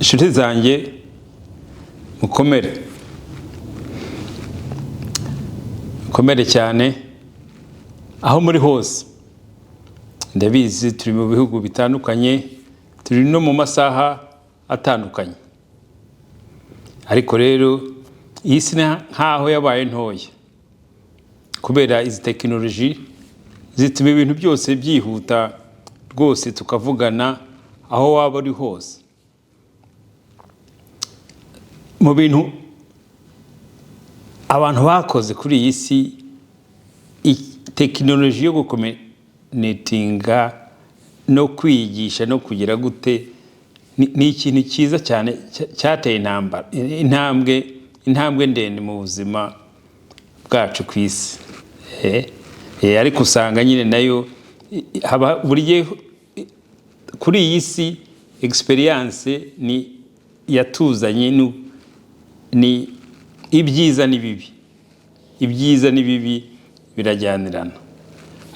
Inshuti zanjye, mukomere, mukomere cyane aho muri hose. Ndabizi turi mu bihugu bitandukanye, turi no mu masaha atandukanye, ariko rero iyi si nkaho yabaye ntoya kubera izi tekinoloji zituma ibintu byose byihuta rwose, tukavugana aho waba uri hose. Mu bintu abantu bakoze kuri iyi si, tekinoloji yo gucommunicatinga no kwigisha no kugira gute ni ikintu cyiza cyane cyateye intambwe ndende mu buzima bwacu ku isi. Ariko usanga nyine nayo haba buri gihe kuri iyi si experience ni yatuzanye ni ibyiza n'ibibi, ibyiza n'ibibi birajyanirana.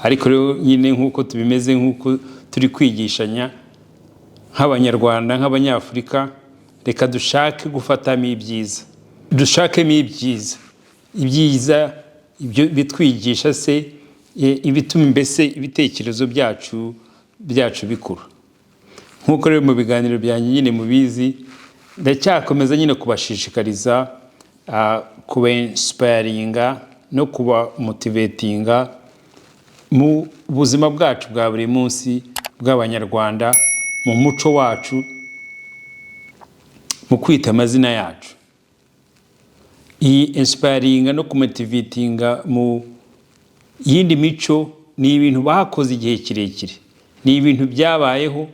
Ariko rero nyine nk'uko tubimeze, nk'uko turi kwigishanya nk'Abanyarwanda, nk'Abanyafurika, reka dushake gufatamo ibyiza, dushakemo ibyiza, ibyiza ibyo bitwigisha se, ibituma mbese ibitekerezo byacu bikura. Nk'uko rero mu biganiro byanjye nyine mubizi, ndacyakomeza nyine kubashishikariza, kubainspiringa no kubamotivatinga mu buzima bwacu bwa buri munsi bw'Abanyarwanda, mu muco wacu, mu kwita amazina yacu. Iyi inspiringa no kumotivatinga mu yindi mico ni ibintu bakoze igihe kirekire, ni ibintu byabayeho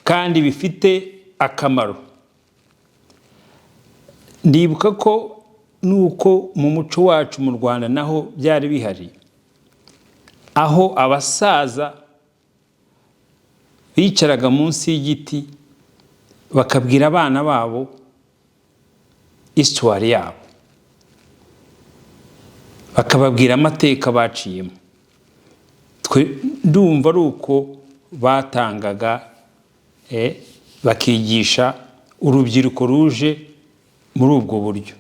kandi bifite akamaro. Ndibuka ko nuko mu muco wacu mu Rwanda naho byari bihari, aho abasaza bicaraga munsi y'igiti bakabwira abana babo histoire yabo, bakababwira amateka baciyemo. Twe ndumva ari uko batangaga, bakigisha urubyiruko ruje muri ubwo buryo.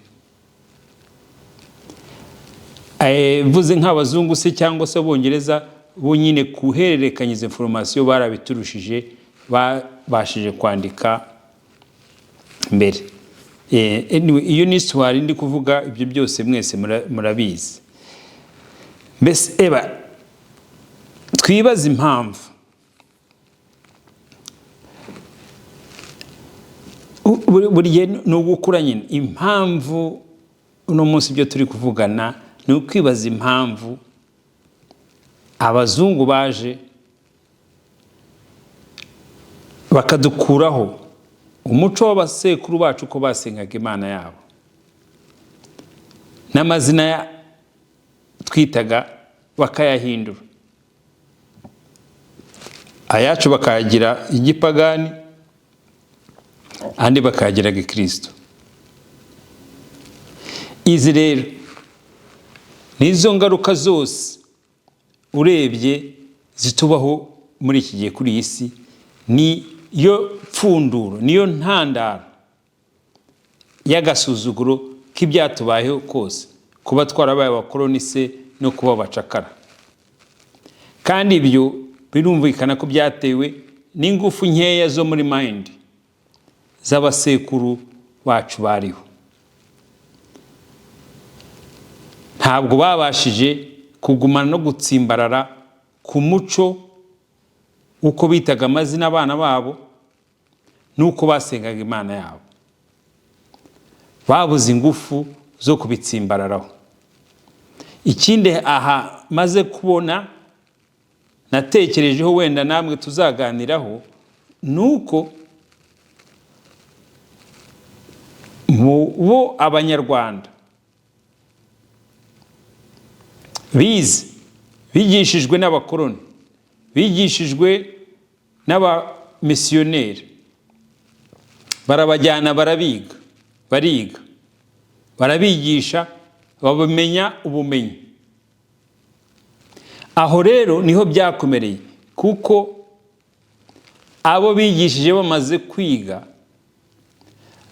Mvuze nk'abazungu se cyangwa se Abongereza, bo nyine guhererekanya izo information barabiturushije, babashije kwandika mbere. Anyway, iyo ni histoire ndi kuvuga, ibyo byose mwese murabizi. Mbese eba twibaze impamvu buri gihe ni ugukura nyine. Impamvu uno munsi ibyo turi kuvugana ni ukwibaza impamvu abazungu baje bakadukuraho umuco w'abasekuru bacu, ko basengaga Imana yabo, n'amazina ya twitaga bakayahindura, ayacu bakayagira igipagani, andi bakayagira gikristo. Izi rero nizo ngaruka zose urebye zitubaho muri iki gihe kuri iyi si, niyo pfunduro, niyo ntandaro y'agasuzuguro k'ibyatubayeho kose, kuba twarabaye abakoloni se no kuba abacakara. Kandi ibyo birumvikana ko byatewe n'ingufu nkeya zo muri mind z'abasekuru bacu bariho. Ntabwo babashije kugumana no gutsimbarara ku muco uko bitaga amazina abana babo n'uko basengaga Imana yabo. Babuze ingufu zo kubitsimbararaho. Ikindi aha maze kubona, natekerejeho, wenda namwe tuzaganiraho, ni uko mu bo Abanyarwanda bize, bigishijwe n'abakoloni, bigishijwe n'abamisiyoneri, barabajyana barabiga, bariga, barabigisha, babamenya ubumenyi. Aho rero niho byakomereye, kuko abo bigishije bamaze kwiga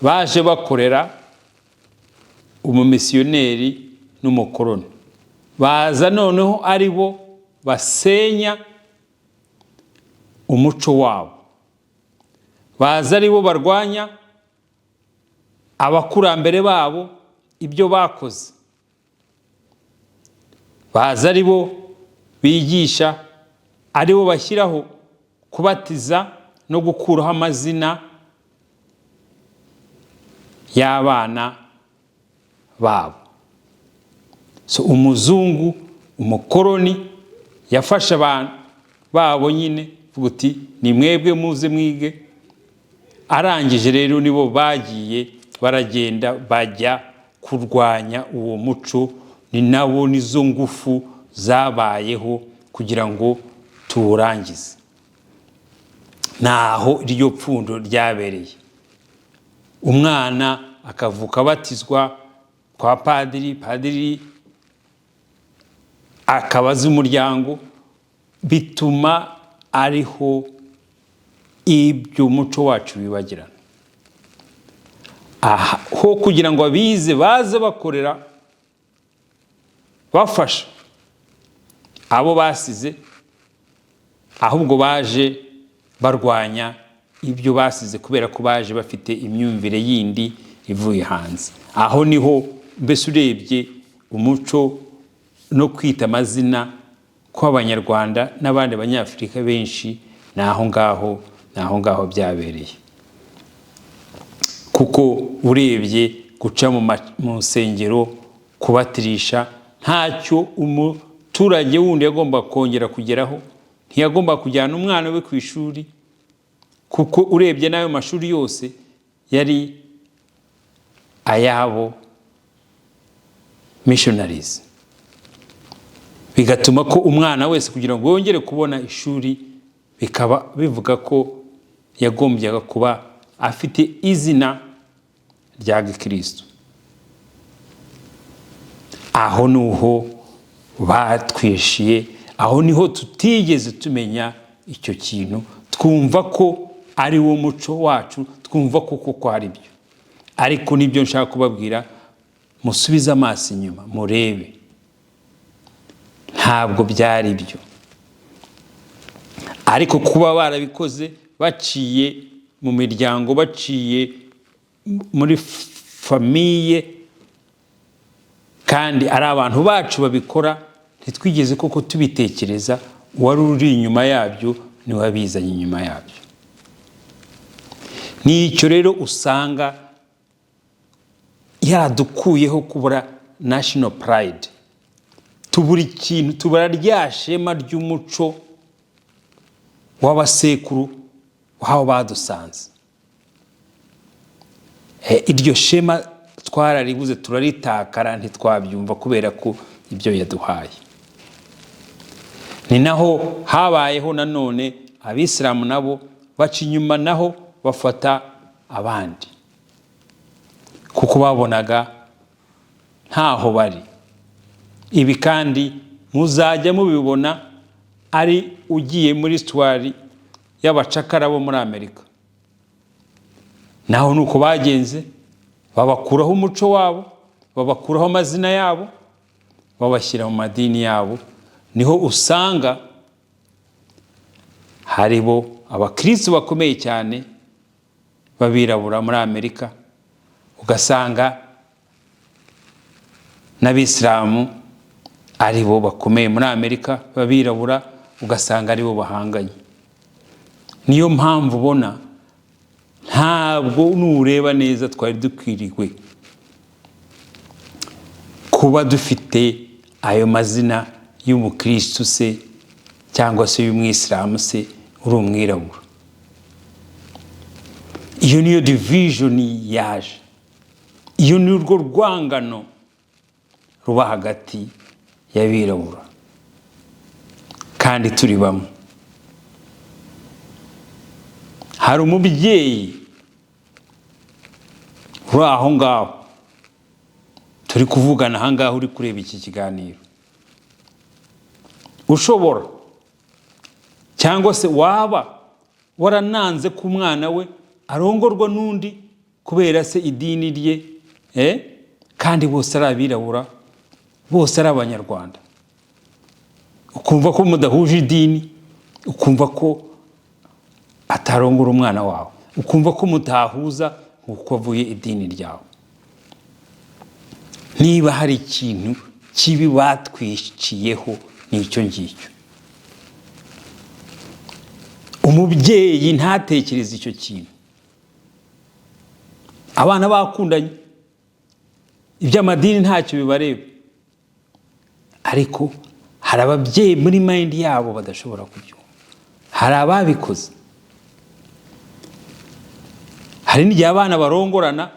Baje bakorera umumisiyoneri n'umukoroni, baza noneho ari bo basenya umuco wabo, baza ari bo barwanya abakurambere babo, ibyo bakoze, baza ari bo bigisha, ari bo bashyiraho kubatiza no gukuraho amazina y'abana babo. So umuzungu, umukoroni yafashe abantu babo nyine, vuga uti: "Ni mwebwe muze mwige." Arangije rero nibo bagiye baragenda bajya kurwanya uwo muco. Ni nabo, nizo ngufu zabayeho kugira ngo tuwurangize. Naho iryo pfundo ryabereye, umwana akavuka abatizwa kwa padiri, padiri akaba azi umuryango, bituma ariho ibyo muco wacu wibagirana. Aha ho kugira ngo abize baze bakorera, bafasha abo basize, ahubwo baje barwanya ibyo basize, kubera ko baje bafite imyumvire yindi ivuye hanze. Aho niho mbese urebye umuco no kwita amazina kw'Abanyarwanda n'abandi Banyafurika benshi, ni aho ngaho byabereye. Kuko urebye guca mu nsengero, kubatirisha, ntacyo umuturage wundi yagomba kongera kugeraho. Ntiyagomba kujyana umwana we ku ishuri, kuko urebye n'ayo mashuri yose yari ayabo missionaries. Bigatuma ko umwana wese, kugira ngo yongere kubona ishuri, bikaba bivuga ko yagombyaga kuba afite izina rya gikristo. Aho niho batwishiye, aho niho tutigeze tumenya icyo kintu, twumva ko ari wo muco wacu, twumva ko koko ari byo. Ariko nibyo nshaka kubabwira: musubize amaso inyuma murebe, ntabwo byari byo. Ariko kuba barabikoze baciye mu miryango, baciye muri famille, kandi ari abantu bacu babikora, ntitwigeze koko tubitekereza. Uwari uri inyuma yabyo niwe wabizanye inyuma yabyo. Nicyo rero usanga yaradukuyeho kubura national pride, tubura ikintu, tubura rya shema ry'umuco w'abasekuru w'aho badusanze. Iryo shema twararibuze, turaritakara, ntitwabyumva kubera ko ibyo yaduhaye. Ni naho habayeho nanone Abisilamu nabo baca inyuma, naho bafata abandi, kuko babonaga ntaho bari. Ibi kandi muzajya mubibona ari ugiye muri histoire y'abacakara bo muri Amerika, naho ni uko bagenze: babakuraho umuco wabo, babakuraho amazina yabo, babashyira mu madini yabo. Niho usanga haribo abakirisitu bakomeye cyane b'abirabura muri Amerika, ugasanga n'Abisilamu ari bo bakomeye muri Amerika b'abirabura, ugasanga ari bo bahanganye. Niyo mpamvu ubona ntabwo nureba neza twari dukwiriwe kuba dufite ayo mazina y'umukirisitu se cyangwa se y'umwisilamu se uri umwirabura. Iyo niyo division yaje, iyo ni urwo rwangano ruba hagati y'abirabura kandi turi bamwe. Hari umubyeyi uri aho ngaho turi kuvugana aha ngaha, uri kureba iki kiganiro, ushobora cyangwa se waba warananze ko umwana we arongorwa n'undi. Kubera se idini rye, kandi bose ari abirabura, bose ari Abanyarwanda, ukumva ko mudahuje idini, ukumva ko atarongora umwana wawe, ukumva ko mutahuza uko avuye idini ryawe. Niba hari ikintu kibi batwiciyeho, ni icyo ngicyo. Umubyeyi ntatekereze icyo kintu. Abana bakundanye, iby'amadini ntacyo bibareba, ariko hari ababyeyi muri mind yabo badashobora kubyumva. Hari ababikoze. Hari n'igihe abana barongorana,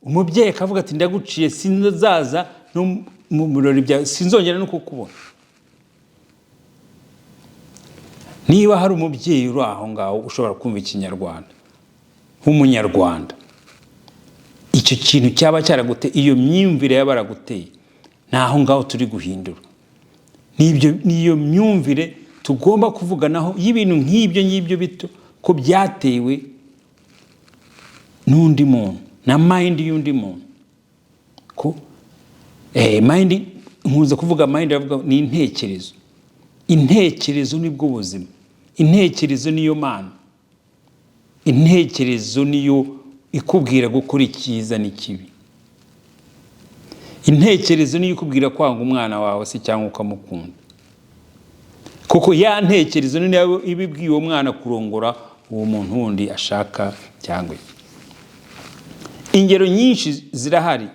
umubyeyi akavuga ati: "Ndaguciye, sinzaza no mu birori byawe, sinzongera no kukubona." Niba hari umubyeyi uri aho ngaho ushobora kumva Ikinyarwanda nk'Umunyarwanda, icyo kintu cyaba cyaraguteye, iyo myumvire yaba yaraguteye, ni aho ngaho turi guhindura. Niyo myumvire tugomba kuvuganaho y'ibintu nk'ibyo ngibyo bito, ko byatewe n'undi muntu na mind y'undi muntu. Ko mind, nkunze kuvuga mind, bavuga ni intekerezo. Intekerezo nibwo buzima, intekerezo niyo Mana, intekerezo niyo ikubwira gukora icyiza n'ikibi, intekerezo niyo ikubwira kwanga umwana wawe se cyangwa ukamukunda, kuko ya ntekerezo niyo iba ibwiye uwo mwana kurongora uwo muntu wundi ashaka cyangwa iki. Ingero nyinshi zirahari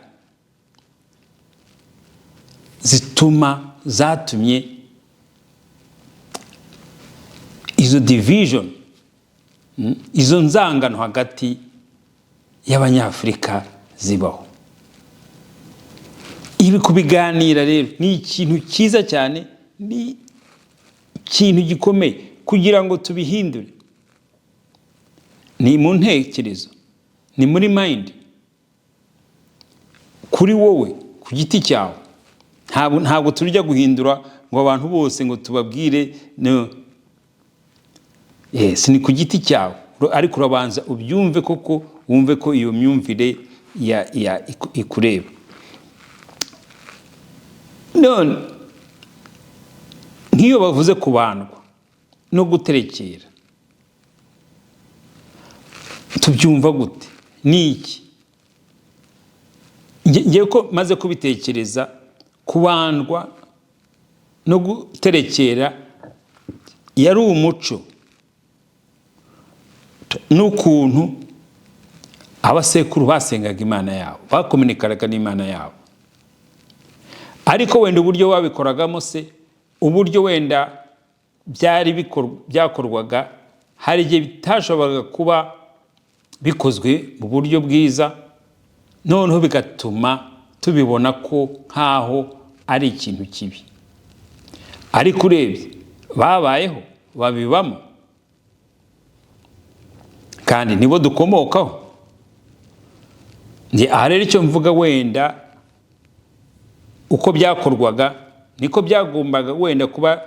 zituma, zatumye izo division, izo nzangano hagati y'Abanyafurika zibaho. Ibi kubiganira rero ni ikintu cyiza cyane, ni ikintu gikomeye kugira ngo tubihindure. Ni mu ntekerezo, ni muri mind, kuri wowe ku giti cyawe. Ntabwo turya guhindura ngo abantu bose ngo tubabwire no. Yes, ni ku giti cyawe, ariko urabanza ubyumve koko, wumve ko iyo myumvire ya ikureba. None nk'iyo bavuze kubandwa no guterekera, tubyumva gute? Ni iki? Ngewe ko maze kubitekereza, kubandwa no guterekera yari umuco n'ukuntu abasekuru basengaga Imana yabo, bakominikaraga n'Imana yabo. Ariko wenda uburyo babikoragamo se, uburyo wenda byari byakorwaga, hari igihe bitashoboraga kuba bikozwe mu buryo bwiza, noneho bigatuma tubibona ko nk'aho ari ikintu kibi. Ariko urebye, babayeho, babibamo, kandi nibo dukomokaho. Aha rero icyo mvuga, wenda uko byakorwaga niko byagombaga wenda kuba,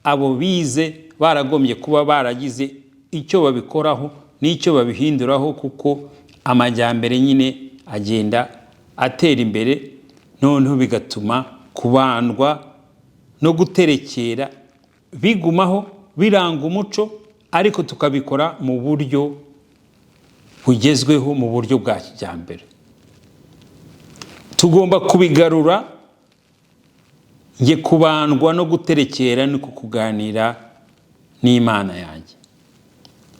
abo bize baragombye kuba baragize icyo babikoraho n'icyo babihinduraho, kuko amajyambere nyine agenda atera imbere, noneho bigatuma kubandwa no guterekera bigumaho biranga umuco, ariko tukabikora mu buryo bugezweho, mu buryo bwa kijyambere. Tugomba kubigarura. Njye kubandwa no guterekera ni kukuganira n'Imana yanjye.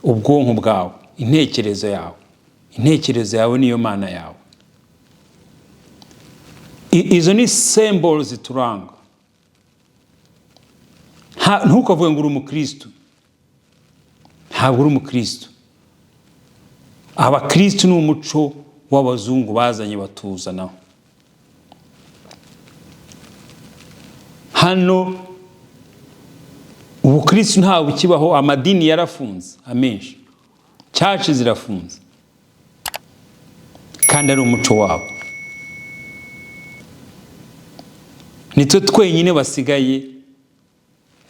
Ubwonko bwawe, intekerezo yawe, intekerezo yawe niyo Mana yawe. Izo ni symbol zituranga. Ntukavuge ngo uri umukristu. Ntabwo uri umukristu. Abakristu ni umuco w'abazungu bazanye, batuzanaho hano. Ubukristu ntabwo bukibaho, amadini yarafunze amenshi, church zirafunze, kandi ari umuco wabo. Nitwe twenyine basigaye,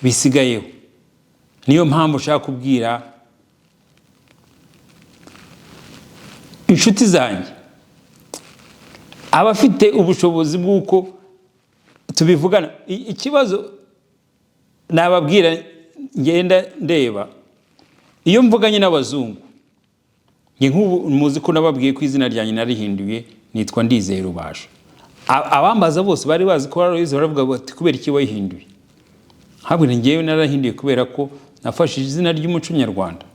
bisigayeho. Niyo mpamvu ushaka kubwira Inshuti zanjye, abafite ubushobozi bw'uko tubivugana. Ikibazo nababwira, ngenda ndeba iyo mvuganye n'abazungu, njye nk'ubu muzi ko nababwiye ko izina ryanjye narihinduye, nitwa Ndizeye Rubasha. Abambaza bose bari bazi ko Aloys, baravuga bati: "Kubera iki wayihinduye?" Ntabwo ngewe narahinduye kubera ko nafashe izina ry'umuco nyarwanda.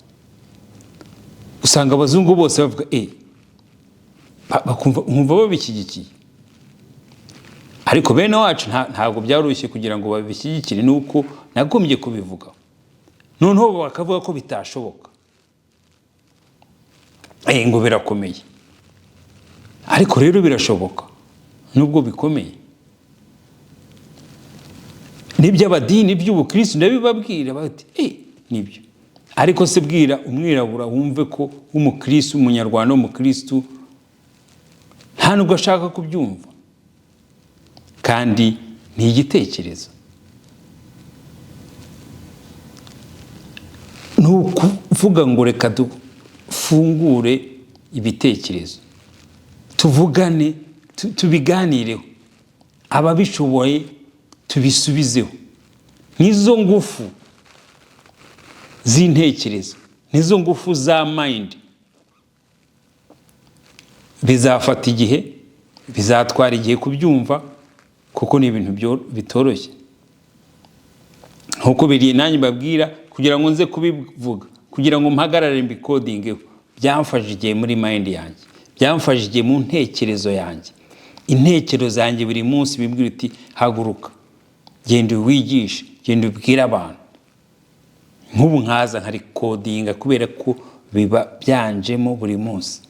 Usanga abazungu bose bavuga bakumva, nkumva babishyigikiye, ariko bene wacu ntabwo byaroroshye kugira ngo babishyigikire. Ni uko nagombye kubivuga, noneho bakavuga ko bitashoboka, ngo birakomeye. Ariko rero birashoboka nubwo bikomeye. N'iby'abadini by'ubukristo ndabibabwira, bati: "Nibyo." Ariko se bwira umwirabura wumve ko w'umukristo, umunyarwanda w'umukristo, nta nubwo ashaka kubyumva, kandi ni igitekerezo. Ni ukuvuga ngo reka dufungure ibitekerezo, tuvugane, tubiganireho, ababishoboye tubisubizeho. Nizo ngufu z'intekerezo, nizo ngufu za mind. Bizafata igihe, bizatwara igihe kubyumva, kuko ni ibintu bitoroshye. Nkuko biri nanjye mbabwira, kugira ngo nze kubivuga, kugira ngo mpagarare mbikodingeho, byamfashe igihe muri mind yanjye, byamfashe igihe mu ntekerezo yanjye. Intekerezo zanjye buri munsi bibwira uti: "Haguruka, genda wigishe, genda ubwire abantu." Nk'ubu nkaza nkarikodinga kubera ko biba byanjemo buri munsi.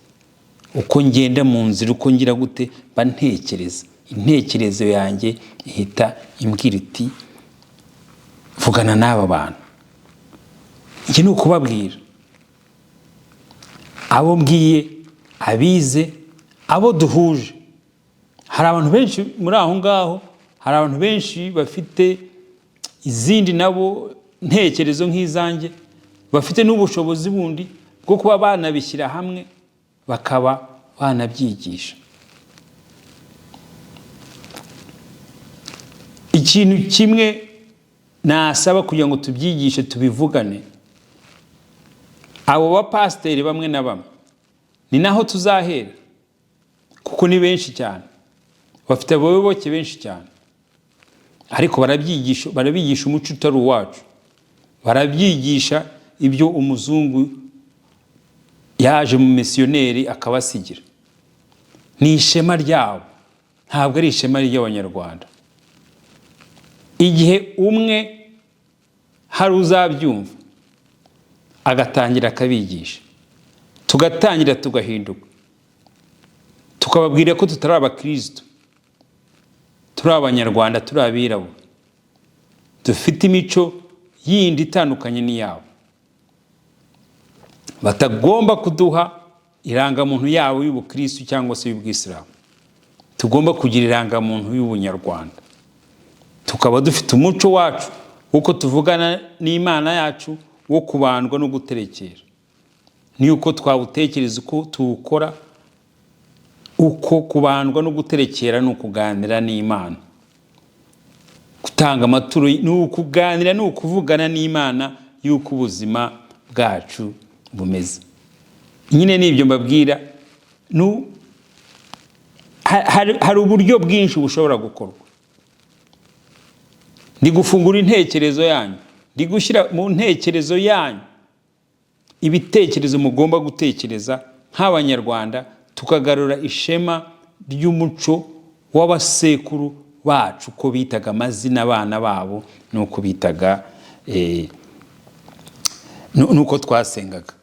Uko ngenda mu nzira, uko ngira gute, mba ntekereza, intekerezo yanjye ihita imbwira iti: "Vugana n'aba bantu." Iki ni ukubabwira, abo mbwiye, abize, abo duhuje. Hari abantu benshi muri aho ngaho, hari abantu benshi bafite izindi nabo ntekerezo nk'izanjye, bafite n'ubushobozi bundi bwo kuba banabishyira hamwe, bakaba banabyigisha. Ikintu kimwe nasaba kugira ngo tubyigishe, tubivugane, abo bapasiteri bamwe na bamwe, ni naho tuzahera, kuko ni benshi cyane, bafite abayoboke benshi cyane, ariko barabigisha umuco utari uwacu, barabyigisha ibyo umuzungu yaje mu misiyoneri akabasigira. Ni ishema ryabo, ntabwo ari ishema ry'Abanyarwanda. Igihe umwe hari uzabyumva agatangira akabigisha, tugatangira tugahinduka, tukababwira ko tutari abakirisitu, turi Abanyarwanda, turi abirabura, dufite imico yindi itandukanye n'iyabo, batagomba kuduha irangamuntu yabo y'ubukirisitu cyangwa se y'ubwisilamu, tugomba kugira irangamuntu y'ubunyarwanda, tukaba dufite umuco wacu w'uko tuvugana n'Imana yacu, wo kubandwa no guterekera, n'uko twawutekereza, uko tuwukora. Uko kubandwa no guterekera ni ukuganira n'Imana, gutanga amaturo ni ukuganira, ni ukuvugana n'Imana y'uko ubuzima bwacu bumeze. Nyine ni ibyo mbabwira. Hari uburyo bwinshi bushobora gukorwa. Ndi gufungura intekerezo yanyu, ndi gushyira mu ntekerezo yanyu ibitekerezo mugomba gutekereza nk'Abanyarwanda, tukagarura ishema ry'umuco w'abasekuru bacu, uko bitaga amazina abana babo, n'uko bitaga, n'uko twasengaga.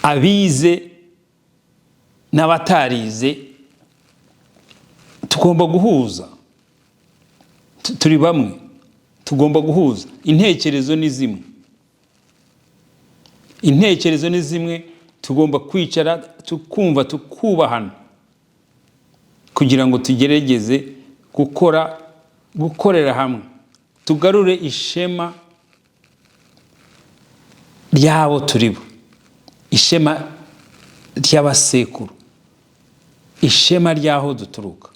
Abize n'abatarize tugomba guhuza. Turi bamwe, tugomba guhuza intekerezo. Ni zimwe, intekerezo ni zimwe. Tugomba kwicara tukumva, tukubahana, kugira ngo tugerageze gukorera hamwe, tugarure ishema ry'abo turi bo. Ishema ry'abasekuru, ishema ry'aho duturuka,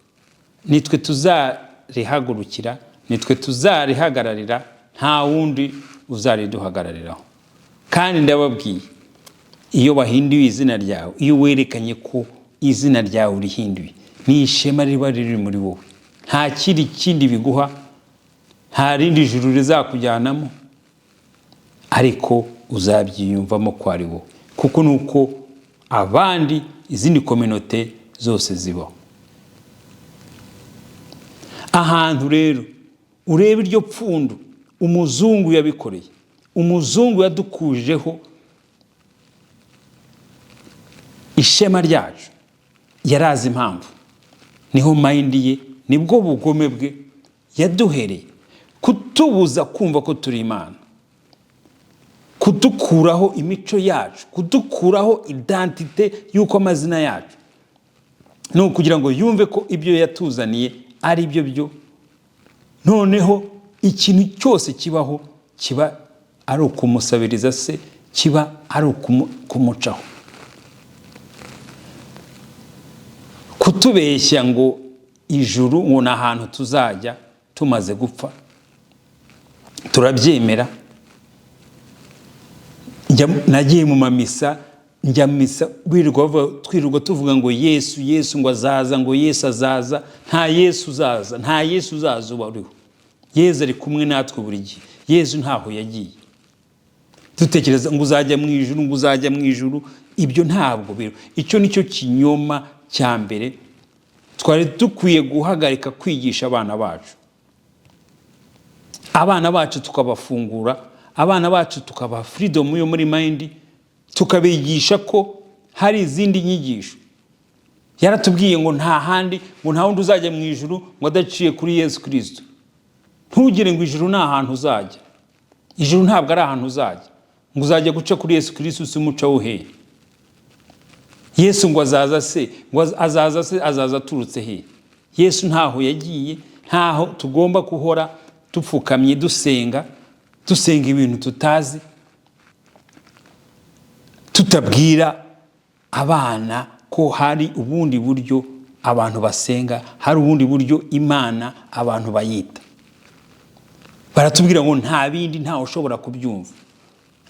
nitwe tuzarihagurukira, nitwe tuzarihagararira, nta wundi uzariduhagarariraho. Kandi ndababwiye, iyo wahinduye izina ryawe, iyo werekanye ko izina ryawe urihinduye, ni ishema riba riri muri wowe. Nta kindi biguha, nta rindi juru rizakujyanamo, ariko uzabyiyumvamo ko ari wowe, kuko ni uko abandi, izindi communauté zose zibaho. Ahantu rero ureba iryo pfundo umuzungu yabikoreye, umuzungu yadukujeho ishema ryacu, yarazi impamvu. Niho mind ye, nibwo bugome bwe yaduhereye kutubuza kumva ko turi Imana, kudukuraho imico yacu, kudukuraho identité y'uko amazina yacu, ni ukugira ngo yumve ko ibyo yatuzaniye ari byo byo. Noneho ikintu cyose kibaho kiba ari ukumusabiriza se, kiba ari ukumucaho, kutubeshya ngo ijuru ngo ni ahantu tuzajya tumaze gupfa. Turabyemera. Nagiye mu mamisa, njya misa twirirwa tuvuga ngo Yesu, Yesu ngo azaza, ngo Yesu azaza. Nta Yesu uzaza, nta Yesu uzaza uba uriho. Yesu ari kumwe natwe buri gihe. Yesu ntaho yagiye. Dutekereza ngo uzajya mu ijuru, ngo uzajya mu ijuru. Ibyo ntabwo biro. Icyo ni cyo kinyoma cya mbere twari dukwiye guhagarika kwigisha abana bacu. Abana bacu tukabafungura, abana bacu tukabaha freedom yo muri mind, tukabigisha ko hari izindi nyigisho. Yaratubwiye ngo nta handi, ngo nta wundi uzajya mu ijuru ngo adaciye kuri Yesu Kirisito. Ntugire ngo ijuru ni ahantu uzajya. Ijuru ntabwo ari ahantu uzajya, ngo uzajya guca kuri Yesu Kirisito. Si umuco wuheye Yesu ngo azaza se, ngo azaza se, azaza aturutse he? Yesu ntaho yagiye. Ntaho tugomba guhora dupfukamye dusenga, dusenga ibintu tutazi, tutabwira abana ko hari ubundi buryo abantu basenga, hari ubundi buryo Imana abantu bayita. Baratubwira ngo nta bindi, ntawe ushobora kubyumva.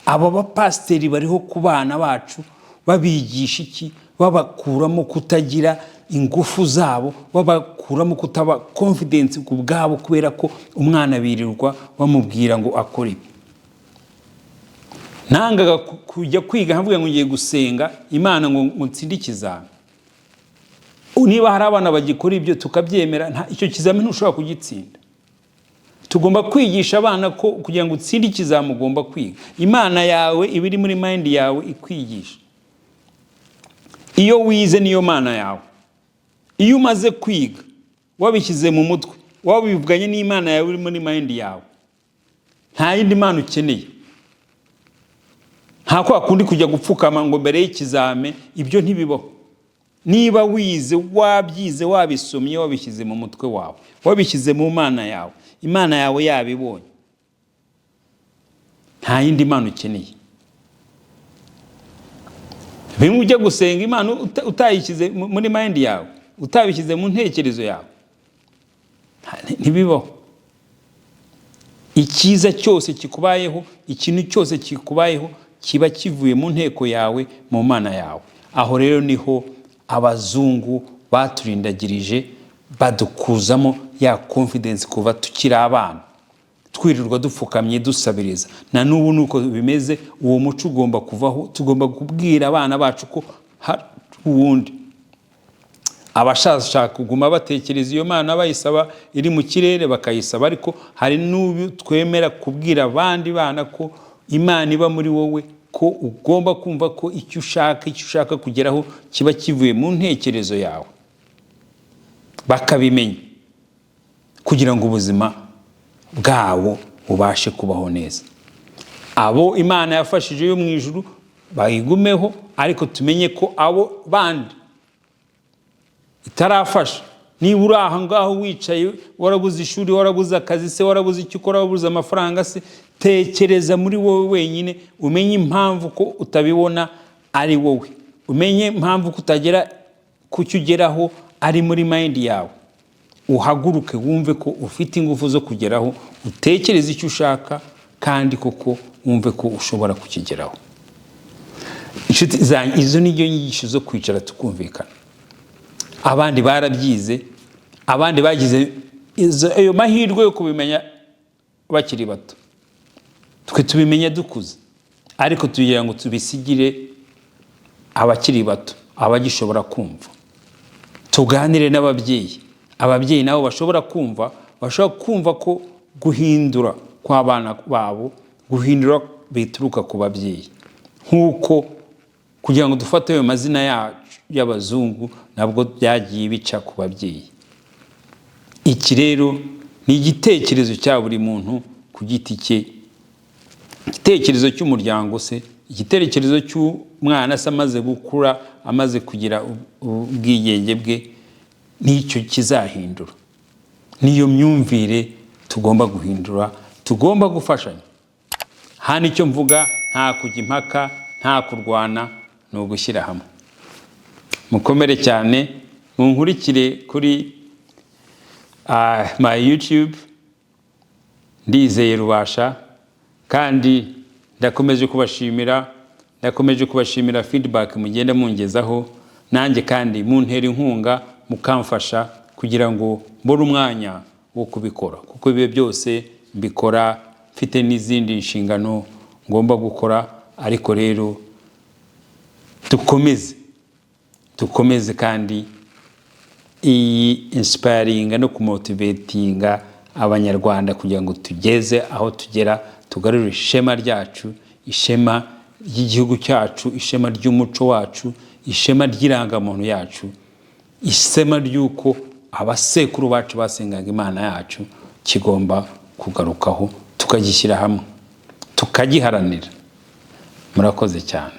Aba bapasiteri bariho ku bana bacu babigisha iki? Babakuramo kutagira ingufu zabo, babakuramo kutaba confidence ku bwabo, kubera ko umwana birirwa bamubwira ngo akore ibi. Nangaga kujya kwiga nkavuga ngo ngiye gusenga Imana ngo ntsinde ikizami. Niba hari abana bagikora ibyo tukabyemera, icyo kizami ntushobora kugitsinda. Tugomba kwigisha abana ko kugira ngo utsinde ikizami ugomba kwiga. Imana yawe iba iri muri mind yawe ikwigisha. Iyo wize niyo mana yawe. Iyo umaze kwiga, wabishyize mu mutwe, wabivuganye n'Imana yawe uri muri mind yawe, nta yindi mana ukeneye. Nta kwa kundi kujya gupfukama ngo mbere y'ikizame, ibyo ntibibaho. Niba wize, wabyize, wabisomye, wabishyize mu mutwe wawe, wabishyize mu mana yawe, Imana yawe yabibonye, nta yindi mana ukeneye. Bimwe ujya gusenga Imana utayishyize muri mind yawe, utabishyize mu ntekerezo yawe, ntibibaho. Icyiza cyose kikubayeho, ikintu cyose kikubayeho, kiba kivuye mu nteko yawe, mu mana yawe. Aho rero niho abazungu baturindagirije, badukuzamo ya confidence kuva tukiri abana, twirirwa dupfukamye dusabiriza. Na n'ubu nuko bimeze. Uwo muco ugomba kuvaho. Tugomba kubwira abana bacu ko hari uwundi. Abashaka kuguma batekereza iyo mana bayisaba iri mu kirere bakayisaba, ariko hari n'ubu twemera kubwira abandi bana ko Imana iba muri wowe, ko ugomba kumva ko icyo ushaka kugeraho kiba kivuye mu ntekerezo yawe, bakabimenya kugira ngo ubuzima bwabo bubashe kubaho neza. Abo Imana yafashije yo mu ijuru bayigumeho, ariko tumenye ko abo bandi itarafasha, niba uri aho ngaho wicaye, warabuze ishuri, warabuze akazi se, warabuze icyo ukora, warabuze amafaranga se, tekereza muri wowe wenyine umenye impamvu ko utabibona. ari wowe, umenye impamvu kutagera ku cyo ugeraho ari muri mind yawe, uhaguruke wumve ko ufite ingufu zo kugeraho, utekereze icyo ushaka kandi koko wumve ko ushobora kukigeraho. Inshuti zanjye, izo ni nyigisho zo kwicara tukumvikana. Abandi barabyize, abandi bagize ayo mahirwe yo kubimenya bakiri bato, twe tubimenya dukuze, ariko tugira ngo tubisigire abakiri bato, abagishobora kumva. Tuganire n'ababyeyi, ababyeyi nabo bashobora kumva, bashobora kumva ko guhindura kw'abana babo, guhindura bituruka ku babyeyi, nk'uko kugira ngo dufate ayo mazina yacu y'abazungu nabwo byagiye bica ku babyeyi. Iki rero ni igitekerezo cya buri muntu ku giti cye, igitekerezo cy'umuryango se, igitekerezo cy'umwana se amaze gukura, amaze kugira ubwigenge bwe, nicyo kizahindura. Niyo myumvire tugomba guhindura, tugomba gufashanya. Hano icyo mvuga, nta kujya impaka, nta kurwana, ni ugushyira hamwe. Mukomere cyane, munkurikire kuri my YouTube, Ndizeye Rubasha. Kandi ndakomeje kubashimira feedback mugenda mungezaho nanjye, kandi muntera inkunga, mukamfasha kugira ngo mbone umwanya wo kubikora, kuko ibyo byose mbikora mfite n'izindi nshingano ngomba gukora. Ariko rero dukomeze, dukomeze kandi iyi inspiringa no kumotivatinga Abanyarwanda kugira ngo tugeze aho tugera, tugarure ishema ryacu, ishema ry'igihugu cyacu, ishema ry'umuco wacu, ishema ry'irangamuntu yacu, ishema ry'uko abasekuru bacu basengaga Imana yacu. Kigomba kugarukaho, tukagishyira hamwe, tukagiharanira. Murakoze cyane.